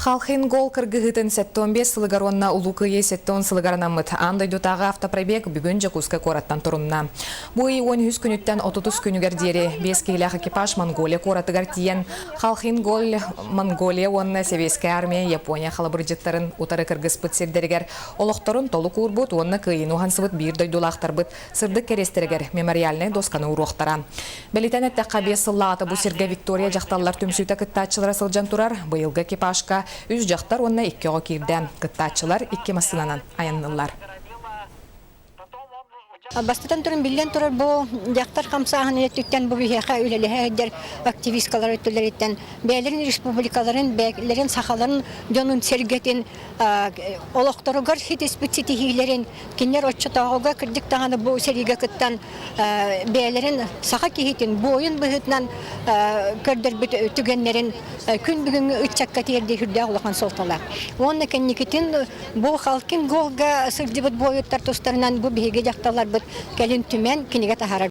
Халхин-Гол кыргыһыытын 75 сылыгар уонна Улуу Кыайыы 70 сылыгар анаммыт аан дойдутааҕы автопробег бүгүн Дьокуускай куораттан турунна. Бу ый 13 күнүттэн 33 күнүгэр диэри биэс киһилээх экипаж Монголия куоратыгар тиийэн Халхин-Гол Монголия уонна Сэбиэскэй Армия Япония халабырдьыттарын утары кыргыспыт сирдэригэр олохторун толук уурбут уонна кыайыыны уһансыбыт биир дойдулаахтарбыт сырдык кэриэстэригэр мемориальнай досканы ууруохтара. Бэлитэн эттэххэ, биэс сыллааҕыта бу сиргэ Виктория дьахталлар түмсүүтэ кыттааччылара сылдьан турар. Быйылгы экипажка үс дьахтар уонна икки оҕо киирдэ. Кыттааччылар икки массыынанан айанныыллар. Бастатан туран, биллэн турар, бу дьахтар хамсааһын өттүттэн бу биһиэхэ үлэлэһэ сылдьар активисткалар өттүлэриттэн бэйэлэрин республикаларын, бэйэлэрин сахаларын дьонун сэргэтин олохторугар ситиспит ситиһиилэрин кинилэр оччотооҕуга кырдьык даҕаны бу сэриигэ кыттан бэйэлэрин саха киһитин буойун быһыытынан көрдөрбүт түгэннэрин күн бүгүҥҥү ыччакка тиэрдии сүрдээх улахан суолталаах. Уонна кэнникитин бу Халкин Голга сылдьыбыт буойуттар тустарынан бу биһиги дьахталларбыт кэлин түмэн кинигэ таһаарар.